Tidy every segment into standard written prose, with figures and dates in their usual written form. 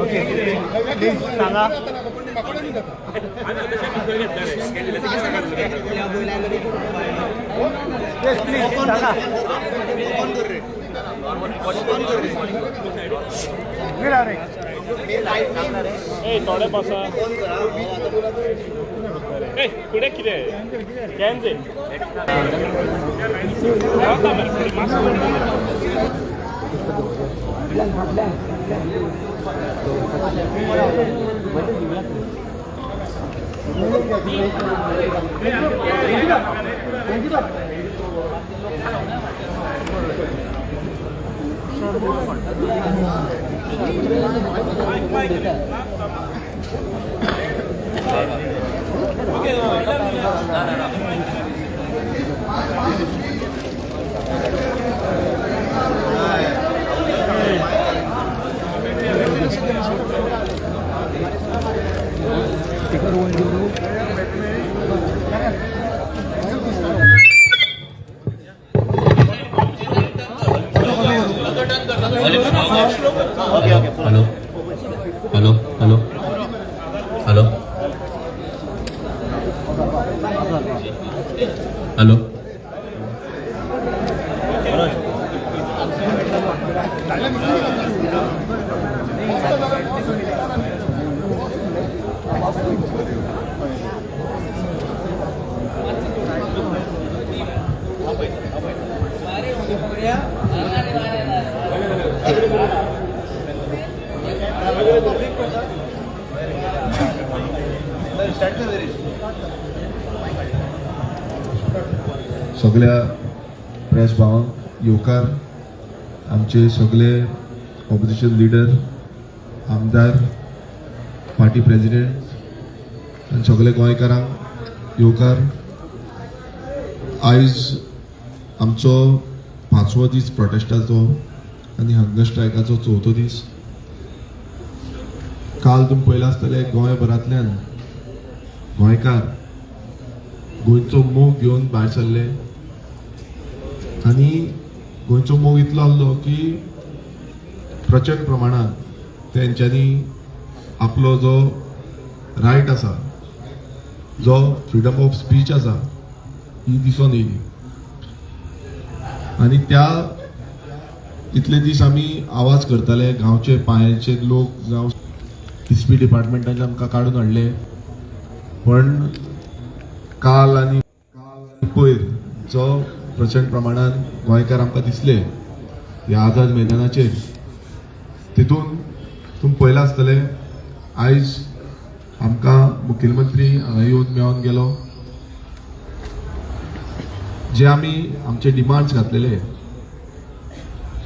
Okay please सांगा. Yes, please सांगा. विरा रे. ए थोडे बसा. ए फुडें कितें cancel. Hello hello hello hello hello. सगळ्या प्रेस भावांक येवकार. आमचे सगळे ऑपोजिशन लिडर, आमदार, पार्टी प्रेजिडेंट आनी सगळे गोंयकारांक येवकार. आयज आमचो पांचवो दीस प्रोटेस्टाचो आनी हंगर स्ट्रायकाचो चवथो दीस. काल तुमी पळयलां आसतलें, गोंयभरांतल्यान गोंयकार गोंयचो मोग घेवन भायर सरले आनी गोंयचो मोग इतलो आहलो की प्रचंड प्रमाणात तेंच्यांनी आपलो जो रायट आसा, जो फ्रिडम ऑफ स्पीच आसा, ही दिसोन येयली. आनी त्या इतले दीस आमी आवाज करताले, गांवचे पांयाचे लोक जावं टीसीपी डिपार्टमेंटाचे आमकां काडून हाडले. पण काल आनी पयर जो प्रचंड प्रमाणान गोंयकार आमकां दिसले ह्या आझाद मैदानाचेर, तितून तुमी पळयलां आसतलें, आयज आमकां मुखेलमंत्री हांगा येवन मेळोन गेलो. जे आमी आमचे डिमांड्स घातलेले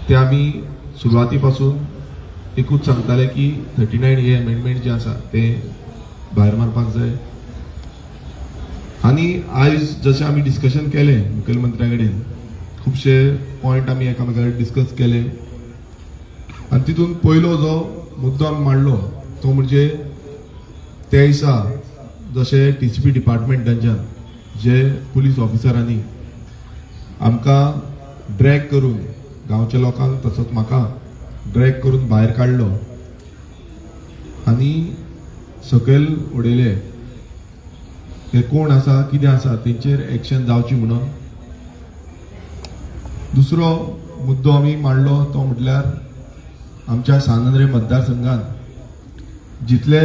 ते आमी सुरवाती पासून एकूच सांगताले की 39ए अमेंडमेंट जे आसा ते भायर मारपाक जाय. आनी आयज जशें आमी डिस्कशन केलें मुखेलमंत्र्या कडेन, खुबशे पॉयंट आमी एकामेका कडेन डिस्कस केले आनी तितून पयलो जो मुद्दो आमी मांडलो तो म्हणजे त्या दिसा जशें टीसीपी डिपार्टमेंटाच्यान जे पुलीस ऑफिसरांनी आमकां ड्रॅग करून, गांवच्या लोकांक तसोच म्हाका ड्रॅग करून भायर काडलो आनी सकयल उडयले, हे कोण आसा, कितें आसा, तेंचेर एक्शन जावची म्हणून. दुसरो मुद्दो आमी मांडलो तो म्हटल्यार आमच्या सांत आंद्रे मतदारसंघात जितले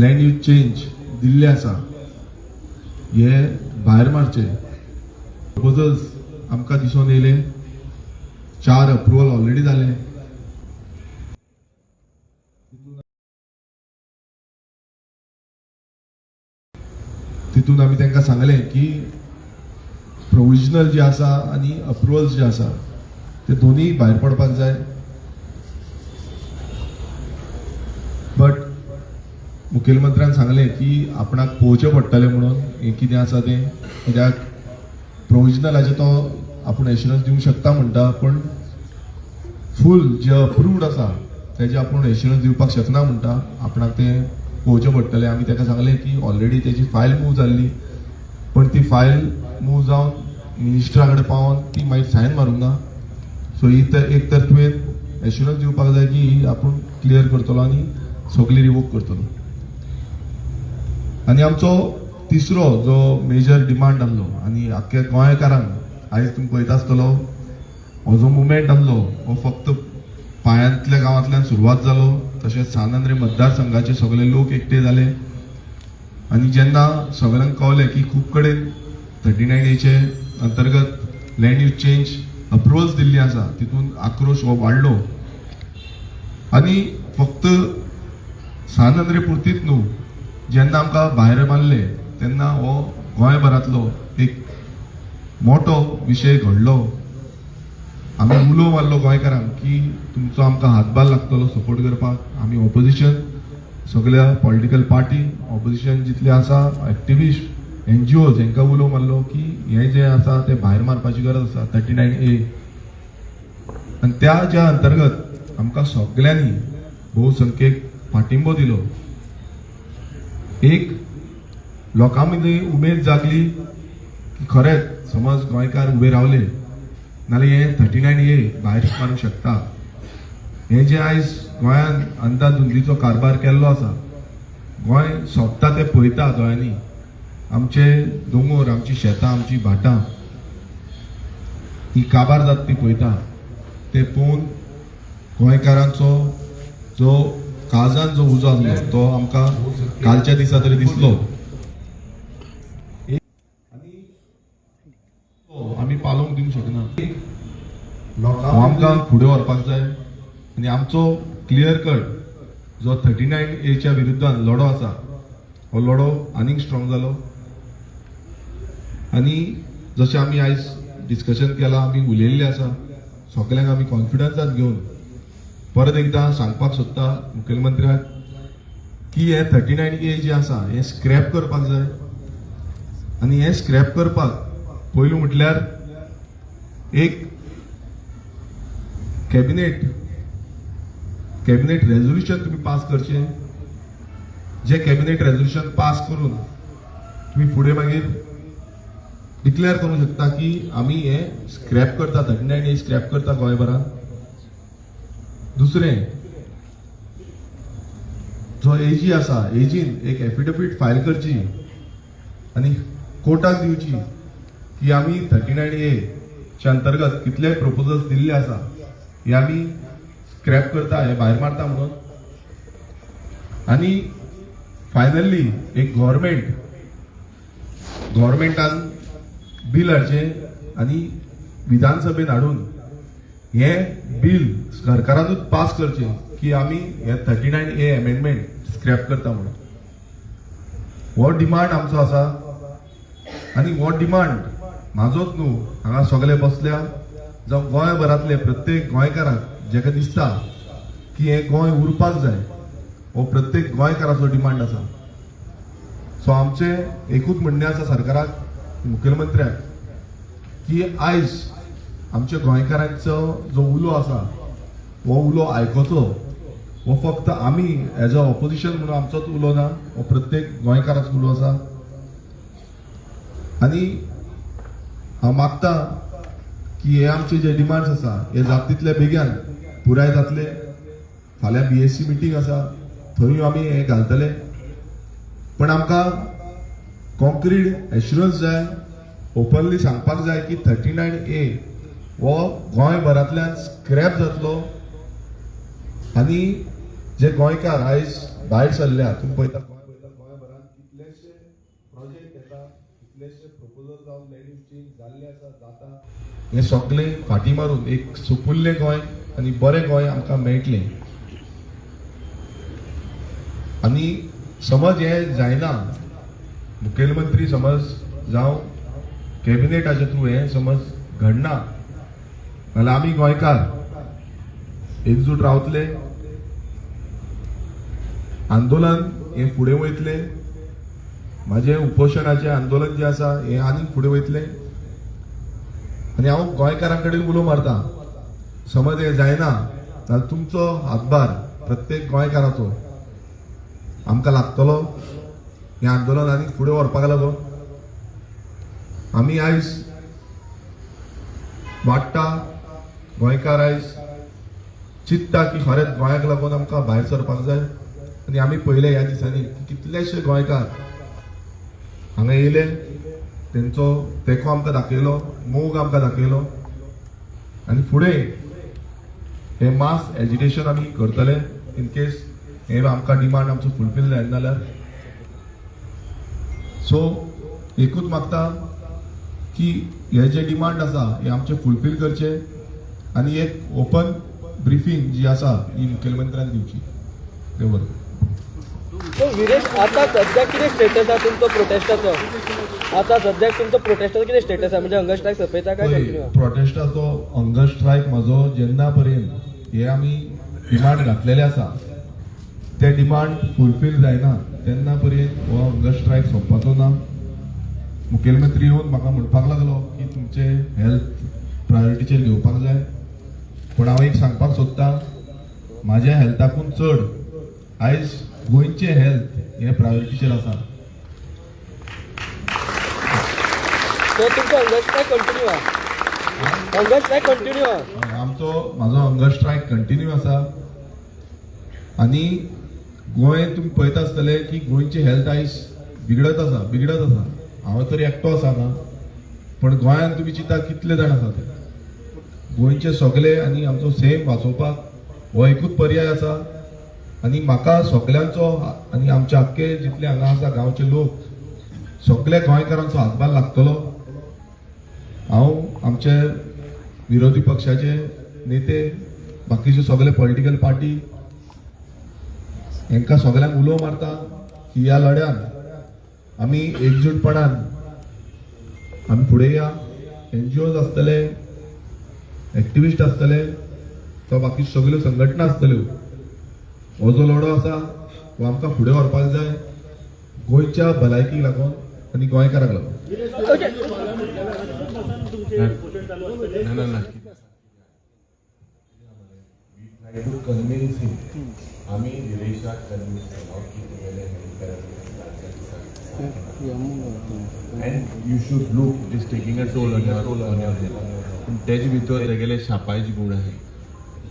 लँड यूज चेंज दिल्ले आसा हे भायर मारचे. प्रपोजल्स आमकां दिसून येयले, चार अप्रुवल ऑलरेडी जाले. तितून आमी तांकां सांगलें की प्रोविजनल जे आसा आनी अप्रुवल्स जे आसा ते दोनूय भायर पडपाक जाय. बट मुखेलमंत्र्यान सांगलें की आपणाक पळोवचें पडटलें म्हणून हें कितें आसा तें, कित्याक प्रोविजनलाचें तो आपूण एश्युरन्स दिवंक शकता म्हणटा, पूण फूल जे अप्रुव्ड आसा तेजें आपूण एश्युरन्स दिवपाक शकना म्हणटा, आपणाक तें पळोवचें पडटलें. आमी ताका सांगलें की ऑलरेडी तेजी फायल मूव जाल्ली, पण ती फायल मूव जावन मिनिस्टरा कडेन पावोन ती मागीर सायन मारूंक ना. सो ही तर एक तर तुवें एश्युरन्स दिवपाक जाय की ही आपूण क्लियर करतलो आनी सगळी रिवोक करतलो. आनी आमचो तिसरो जो मेजर डिमांड आहलो आनी आख्ख्या गोंयकारांक आयज तुमी पळयता आसतलो, हो जो मुवमेंट आहलो हो फक्त पायांतल्या गांवांतल्यान सुरवात जालो. तशेंच सान आंद्रे मतदारसंघाचे सगळे लोक एकटे जाले आनी जेन्ना सगळ्यांक कळलें की खूब कडेन 39 एचे अंतर्गत लँड यूज चेंज अप्रुवल्स दिल्ली आसा, तितून आक्रोश हो वाडलो. आनी फक्त सान आंद्रे पुरतीच न्हू, जेन्ना आमकां भायर मारले तेन्ना हो गोंयभरांतलो एक मोठो विशय घडलो. आमी उलो मारलो गोंयकारांक की तुमचो आमकां हातभार लागतलो सपोर्ट करपाक. आमी ऑपोजिशन, सगळ्या पॉलिटिकल पार्टी, ऑपोजिशन जितले आसा, एक्टिविस्ट, एनजीओज, हांकां उलो मारलो की हें जें आसा तें भायर मारपाची गरज आसा, 39A. आनी त्या ज्या अंतर्गत आमकां सगल्यांनी भोवसंख्येक पाठिंबो दिलो. एक लोकां मदीं उमेद जागली की खरेंच समज गोंयकार उबे रावले नाल्यार हें 39A भायर मारूंक शकता. हें जें आयज गोंयांत अंदाधुंदीचो कारभार केल्लो आसा, गोंय सोंपता तें पळयता दोळ्यांनी, आमचे दोंगोर, आमची शेतां, आमची भाटां ही काबार जाता ती पळयता. ते पळोवन गोंयकारांचो जो काळजान जो उजो आसलो तो आमकां कालच्या दिसा तरी दिसलो आनी तो आमी पालोवंक दिवंक शकना. हो आमकां फुडें व्हरपाक जाय आनी आमचो क्लियर कट जो 39 एच्या विरुद्धान लढो आसा, हो लढो आनीक स्ट्रॉंग जालो. आनी जशें आमी आयज डिस्कशन केलां, आमी उलयल्ले आसा, सगल्यांक आमी कॉन्फिडन्सान घेवन परत एकदां सांगपाक सोदता मुखेलमंत्र्याक की हे 39A जे आसा हें स्क्रॅप करपाक जाय. आनी हें स्क्रॅप करपाक पयलू म्हटल्यार एक कॅबिनेट रेजोल्युशन तुमी पास करचें, जे कॅबिनेट रेजोल्युशन पास करून तुमी फुडें मागीर डिक्लेअर करूंक शकता की आमी हें स्क्रॅप करता, 39A scrap करता गोंयभरान. दुसरें, जो एजी आसा, एजीन एक एफिडेवीट फायल करची आनी कोर्टाक दिवची की आमी 39A च्या अंतर्गत कितले प्रपोजल्स दिल्ले आसा हे आमी स्क्रॅप करता, हे भायर मारता म्हणून. आनी फायनली एक गव्हर्मेंटान बील हाडचें आनी विधानसभेन हाडून हें बील सरकारानूच पास करचें की आमी हे 39A amendment scrap करता म्हणून. हो डिमांड आमचो आसा आनी हो डिमांड म्हाजोच न्हू, हांगा सगळे बसल्या जावं गोंयभरांतले प्रत्येक गोंयकाराक जेका दिसता की हें गोंय उरपाक जाय, हो प्रत्येक गोंयकाराचो डिमांड आसा. सो आमचें एकूच म्हणणें आसा सरकाराक, मुखेलमंत्र्याक की आयज आमच्या गोंयकारांचो जो उलो आसा हो उलो आयकोचो. हो फक्त आमी एज अ ऑपोजिशन म्हणून आमचोच उलो ना, हो प्रत्येक गोंयकाराचो उलो आसा. आनी हांव मागता की हे आमचे जे डिमांड्स आसा हे जाता तितले बेगीन पुराय जातले. फाल्यां बीएसी मिटींग आसा, थंय आमी हे घालतले, पण आमकां कॉन्क्रीट एश्युरन्स जाय, ओपनली सांगपाक जाय की 39A हो गोंयभरांतल्यान स्क्रॅप जातलो. आनी जे गोंयकार आयज भायर सरल्या, तुमी पळयता गोंयभरांत कितलेशे प्रोजेक्ट येता, कितलेशे प्रपोजल जावन लँड यूज चेंज जाल्ले आसा, जाता, हे सगळे फाटी मारून एक सुपुल्लें गोंय आनी बरें गोंय आमकां मेळटलें. आनी समज हें जायना, मुखेलमंत्री समज जावं कॅबिनेटाच्या थ्रू हें समज घडना जाल्यार आमी गोंयकार एकजूट रावतले, आंदोलन हें फुडें वयतलें. म्हाजें उपोशणाचें आंदोलन जें आसा हें आनीक फुडें वयतलें. आनी हांव गोंयकारां कडेन उलो मारता, समज हें जायना जाल्यार तुमचो हातभार प्रत्येक गोंयकाराचो आमकां लागतलो हें आंदोलन आनीक फुडें व्हरपाक लागून. आमी आयज वाडटा, गोंयकार आयज चिंत्ता की खरेंच गोंयाक लागून आमकां भायर सरपाक जाय. आनी आमी पळयले ह्या दिसांनी की कितलेशे गोंयकार हांगा येयले, तेंचो तेंको आमकां दाखयलो, मोग आमकां दाखयलो. आनी फुडें हे मास एजिटेशन आमी करतले इन केस हे आमकां डिमांड आमचो फुलफील जायना जाल्यार. सो एकूच मागता की हे जे डिमांड आसा हे आमचे फुलफील करचे आनी एक ओपन ब्रिफींग जी आसा ही मुखेलमंत्र्यान दिवची. देव बरें. सो विरेश, आता सद्याक कितें स्टेटस आहा तुमचो प्रोटेस्टाचो? आता सद्याक तुमचो प्रोटेस्टाचो कितें स्टेटस आहा? म्हणजे हंगर स्ट्रायक सोंपयता काय कंटिन्यू? प्रोटेस्टाचो हंगर स्ट्रायक म्हाजो जेन्ना पर्यंत हे आमी डिमांड घातलेले आसा ते डिमांड फुलफील जायना तेन्ना पर्यंत हो हंगर स्ट्रायक सोंपपाचो ना. मुखेलमंत्री येवन म्हाका म्हणपाक लागलो की तुमचे हेल्थ प्रायोरिटीचेर घेवपाक जाय, पूण हांव एक सांगपाक सोदतां, म्हाज्या हेल्थाकून चड आयज गोंयचें हेल्थ हें प्रायोरिटीचेर आसा. सो तुमचो हंगर स्ट्रायक कंटिन्यू आहा? हंगर स्ट्रायक कंटिन्यू आहा? आमचो म्हाजो हंगर स्ट्रायक कंटिन्यू आसा. आनी गोंय तुमी पळयता आसतले की गोंयची हेल्थ आयज बिगडत आसा, बिगडत आसा. हांव तरी एकटो आसा हांगा, पण गोंयांत तुमी चिंता कितले जाण आसा ते. गोंयचे सगळे आनी आमचो सैम वाचोवपाक हो एकूच पर्याय आसा. आनी म्हाका सगल्यांचो आनी आमचे आख्खे जितले हांगा आसा गांवचे लोक, सगल्या गोंयकारांचो हातभार लागतलो. हांव आमचे विरोधी पक्षाचे नेते, बाकीचे सगळे पॉलिटिकल पार्टी, हांकां सगल्यांक उलो मारता की ह्या लढ्यान आमी एकजूटपणान आमी फुडें या. एनजीओज आसतले, एक्टिविस्ट आसतले, तो बाकी सगल्यो संघटना आसतल्यो. हो जो लढो आसा हो आमकां फुडें व्हरपाक जाय गोंयच्या भलायकीक लागून आनी गोंयकारांक लागून. ना ना ना, टू कन्विन्स हिम. आमी विरेशाक कन्विन्स केलो की तुगेले health. And you should look, it is taking a toll on your health. पूण तेजे भितर तेगेले शापायचे गूण आहाय,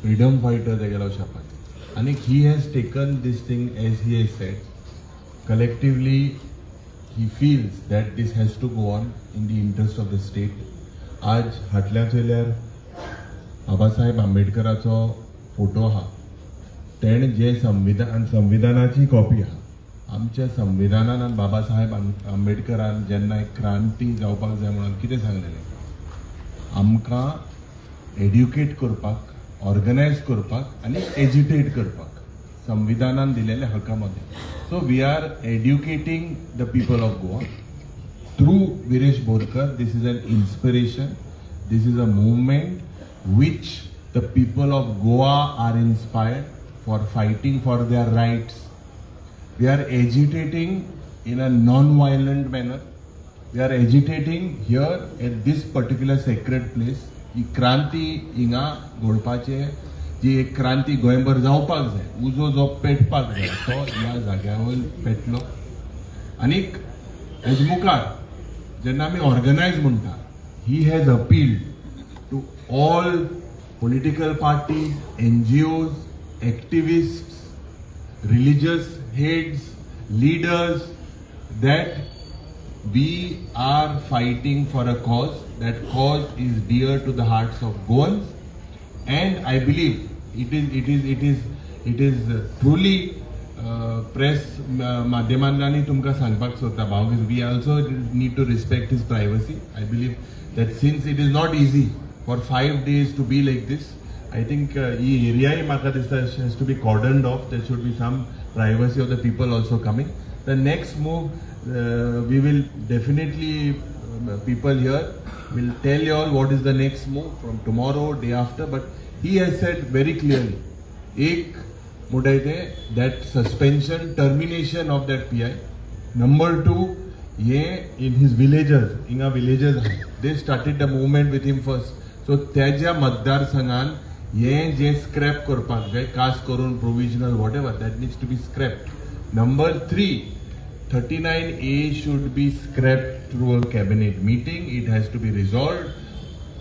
फ्रिडम फायटर तेगेलो शापाय. आनी he has taken this thing, as he has said, collectively he feels that this has to go on in the interest of the state. आज हाटल्या चोयल्यार Babasaheb आंबेडकराचो photo आहा. तेणें जें संविधान, संविधानाची कॉपी आहा. आमच्या संविधानान आनी बाबासाहेब आंबेडकरान जेन्ना एक क्रांती जावपाक जाय म्हणून कितें सांगलेलें आमकां? एड्युकेट करपाक, ऑर्गनायज करपाक आनी एजिटेट करपाक संविधानान दिलेल्या हक्का मध्ये. So we are educating the people of Goa through Viresh Borkar. This is an inspiration. This is a movement which the people of Goa are inspired for fighting for their rights. We are agitating in a non-violent manner. We are agitating here at this particular sacred place. ही क्रांती हिंगा घडपाचे, जी एक क्रांती गोंयभर जावपाक जाय, उजो जो पेटपाक जाय तो ह्या जाग्या वयर पेटलो. आनीक हेज मुखार जेन्ना आमी ऑर्गनायज म्हणटा, he has appealed to all political parties, NGOs, activist, religious heads, leaders, that we are fighting for a cause. That cause is dear to the hearts of Goans, and I believe it is truly press माध्यमांतल्यानूय तुमकां सांगपाक सोदता भाव, we also need to respect his privacy. I believe that since it is not easy for 5 days to be like this, I think ही एरियाय म्हाका दिसता has to be cordoned off. There should be some privacy of the people also coming. The next move, we will definitely, people here will tell you all what is the next move from tomorrow, day after. But he has said very clearly, एक म्हणटाय ते that suspension, termination of that PI. Number two, hey in his villagers, हिंगा villagers आहा, they started the movement with him first. So तेज्या मतदारसंघान हे जे scrap करपाक जाय, खास करून provisional, whatever that needs to be scrapped. Number three, 39A should be scrapped through a cabinet meeting. It has to be resolved.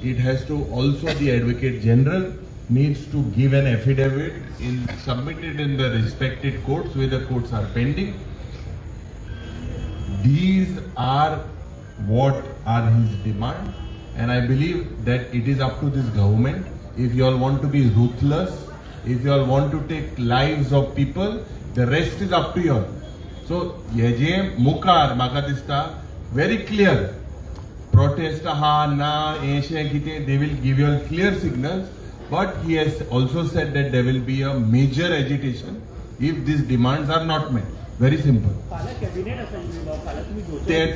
It has to also the Advocate General. needs to give an affidavit in submitted in the respected courts where the courts are pending. These are what are his demands, and I believe that it is up to this government. If you all want to be ruthless, if you all want to take lives of people, the rest is up to you all. So हेजे मुखार म्हाका दिसता very clear protest आहा ना हेशें कितें, they will give you clear signals, but he has also said that there will be a major agitation if these demands are not met. Very simple. ते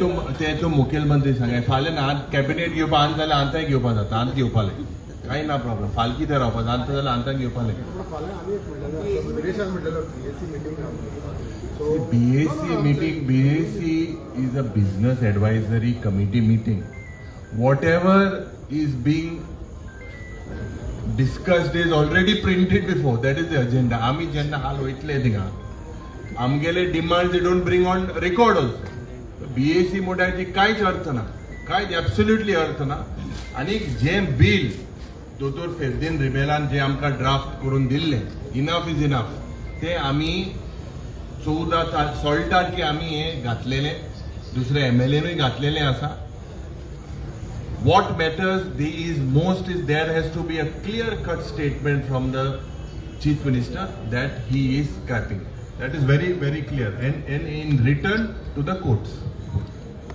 तूं मुखेलमंत्री सांगाय. फाल्यां ना कॅबिनेट घेवपा आनी जाल्यार आतांय घेवपा जाता. आतां घेवपा लाय, कांय ना प्रॉब्लम. फाल्यां कितें रावपा आतां जाल्यार आतां घेवपा लाय. विरेशान म्हटलेलो BAC meeting. BAC meeting, BAC is a business advisory committee meeting. Whatever is being discussed is already printed before. That is the agenda. आमी जेन्ना हाल वयतले थिंगा, आमगेले demand they don't bring on record also. BAC मोड्याची कांयच अर्थ ना, कांयच एब्सोल्युटली अर्थ ना. आनी जें बील दोतोर फेर्दीन रिबेलान जे आमकां ड्राफ्ट करून दिल्लें, इनफ is enough, ते आमी 14 सोळा तारखे आमी हें घातलेलें, दुसरे एमएलएनूय घातलेलें आसा. What matters the is most is there has to be a clear cut statement from the chief minister that he is scrapping. That is very, very clear and in return to the courts.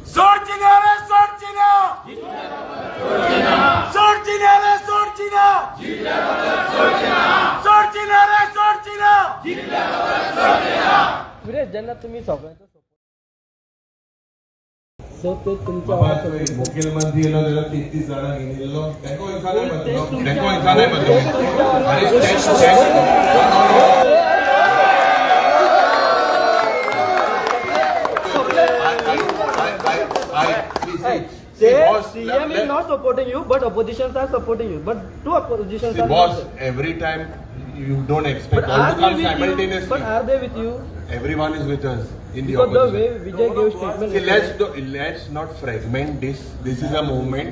सोडची रे, सोडची ना, सोडची ना रे, सोडची ना, सोडची ना रे, सोडची ना. विरेश, जेन्ना तुमी सगळ्यांचो सो ते तुमच्या बाबा, चोय, मुखेलमंत्री येयलो जाल्यार 33 जाणां घेवन येयल्लो. तेंको विचारनाय मरे तुमी, तेंको विचारनाय मरे तुमी. अरे I, please, see, see, boss, CM is not supporting you, but oppositions are supporting you. But two oppositions See, are boss, not. Every time you don't expect But all are to they come with you? Simultaneously. But are they with you? Everyone is with us in the Because the way opposition. Vijay gave statement. See, let's not fragment this. This is a movement.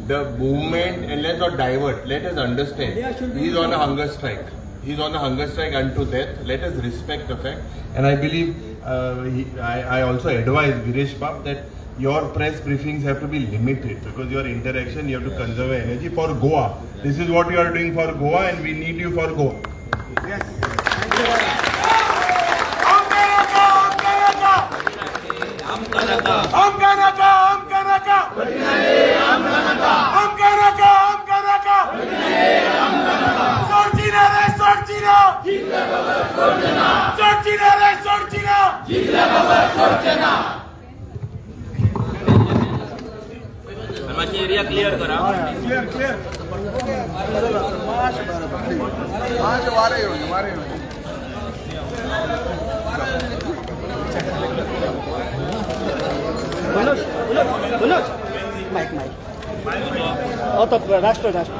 The movement, and let's not divert. Let us understand. He is on a hunger strike. He is on a hunger strike unto death. Let us respect the fact. And I believe I also advise Viresh Bab that your press briefings have to be limited because your interaction, you have to conserve energy for Goa. This is what you are doing for Goa, and we need you for Goa. आमकां नाका, आमकां नाका, आमकां नाका, आमकां नाका, आमकां नाका, आमकां नाका, सोडची ना रे, सोडची ना, सोडची ना रे, सोडची ना. मातशी एरिया क्लियर करा. Clear clear. मातशें वारें येवनी, वारें येवनी. Manoj, Manoj, Manoj, mike, mike. हो तो राष्ट्र राष्ट्र.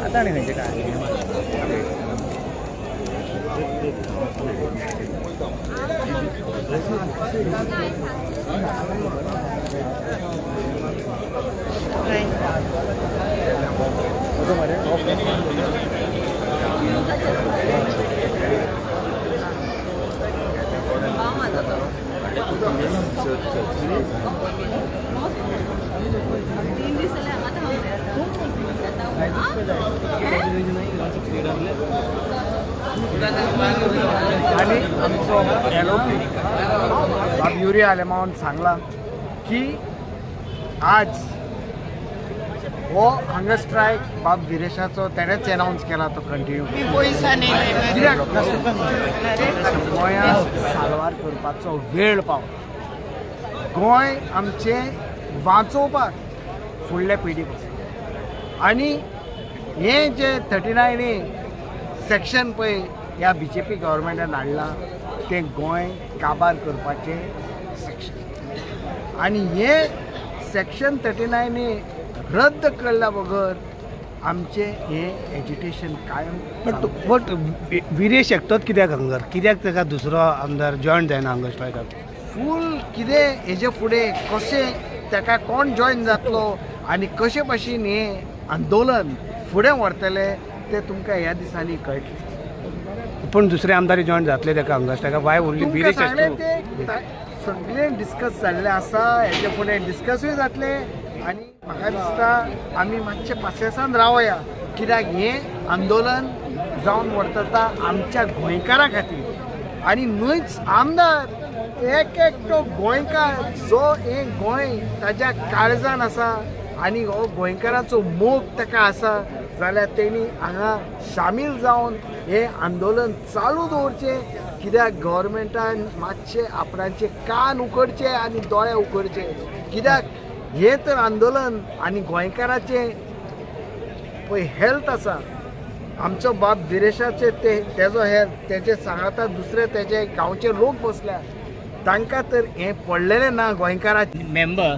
आता नाही म्हणजे काय. 3 दीस जाले हांगाच हांव. आणि आमचो एलओपी बाब युरी आलेमावन सांगला की आज हो हंगर स्ट्रायक बाब विरेशाचो तेणेच एनावन्स केला, तो कंटिन्यू कित्याक गोंयांत साल्वार करपाचो वेळ पावला. गोंय आमचें वाचोवपाक फुडल्या पिढी पासून. आनी हें जे 39 ए सेक्शन पळय ह्या बीजेपी गव्हर्मेंटान हाडलां तें गोंय काबार करपाचें सेक्शन आनी हें सेक्शन 39 ए रद्द केल्ल्या बगर आमचें हें एजिटेशन कायम बट बट विरेश एकटोच कित्याक हंगर, कित्याक ताका दुसरो आमदार जॉयन जायना हंगर स्ट्रायकाक? फूल कितें हेजे फुडें कशें ताका कोण जॉयन जातलो आनी कशे भाशेन हें आंदोलन फुडें व्हरतले तें तुमकां ह्या दिसांनी कळटलें. पूण दुसरे आमदार जॉयन जातले ताका हंगर स्ट्रायकाक? वाय ओन्ली तुमकां विरेश सांगलें एकटो? ते सगळें डिस्कस जाल्लें आसा, हेजे फुडें डिस्कसूय जातलें आनी म्हाका दिसता आमी मातशें पासियेंसान रावया, कित्याक हें आंदोलन जावन व्हरता आमच्या गोंयकारां खातीर आनी न्हयच आमदार एक एकटो गोंयकार जो हें गोंय ताज्या काळजान आसा आनी हो गोंयकारांचो मोग ताका आसा जाल्यार तेणी हांगा सामील जावन हें आंदोलन चालू दवरचें, कित्याक गव्हर्मेंटान मातशें आपणाचे कान उकडचे आनी दोळे उकडचे, कित्याक हें तर आंदोलन आनी गोंयकाराचें पळय हेल्थ आसा. आमचो बाब विरेशाचे ते तेजो हेल्थ तेजे सांगाता दुसरे तेजे गांवचे लोक बसल्या तांकां तर हें पडलेलें ना गोंयकाराचें. मेंबर